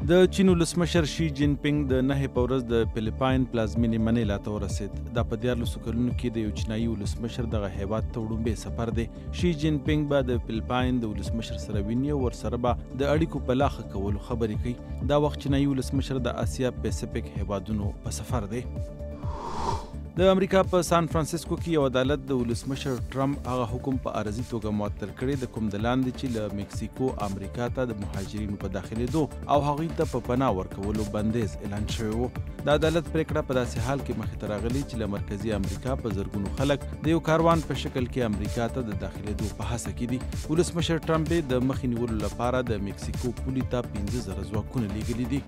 د چین ولسمشر شي جین پینګ د نهې په ورځ د فلیپاین پلازمینې منیلا ته ورسید. دا په 13 کلونو کې د یو چینایي ولسمشر دغه هیواد ته وړومبی سفر دی. شي جین پینګ به د فلیپاین د ولسمشر سره ویني او ورسره به د اړیکو په لا ښه کولو خبرې کوي. دا وخت چینایي ولسمشر د اسیا پیسفیک هیوادونو په سفر دی. د امریکا په سان فرانسیسکو کې یو عدالت د ولسمشر ټرمپ هغه حکم په عارضي توګه معطل کړی د کوم د لاندې چې له مکسیکو امریکا ته د مهاجرینو په داخلېدو او هغوی ته په پناه ورکولو بندیز اعلان شوی وو. د عدالت پرېکړه په داسې حال کې مخې ته راغلې چې له مرکزي امریکا په زرګونو خلک د یو کاروان په شکل کې امریکا ته د داخلېدو په هڅه کې دي. ولسمشر ټرمپ یې د مخې نیولو لپاره د مکسیکو پولې ته 5000 ځواکونه لیږلي دي.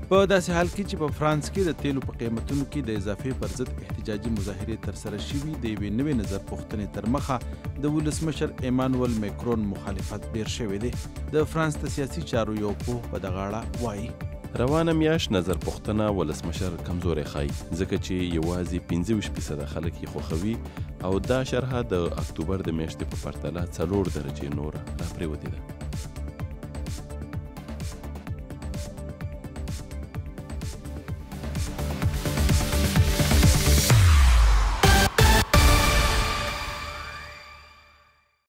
په داسې حال کې چې په فرانس کې د تیلو په قیمتونو کې د اضافې پر ضد احتجاجي مظاهرې ترسره شوي، د یوې نوې نظر پوښتنې تر مخه د ولسمشر ایمانوئل میکرون مخالفت ډیر شوی دی. د فرانس د سیاسي چارو یو پوه په دغه اړه وایي: روانه میاشت نظر پوښتنه ولسمشر کمزوری ښایي، ځکه چې یوازې 25% خلک یې خوښوي او دا شرحه د اکتوبر د میاشتې په پرتله 4 درجې نوره راپرېوتې ده.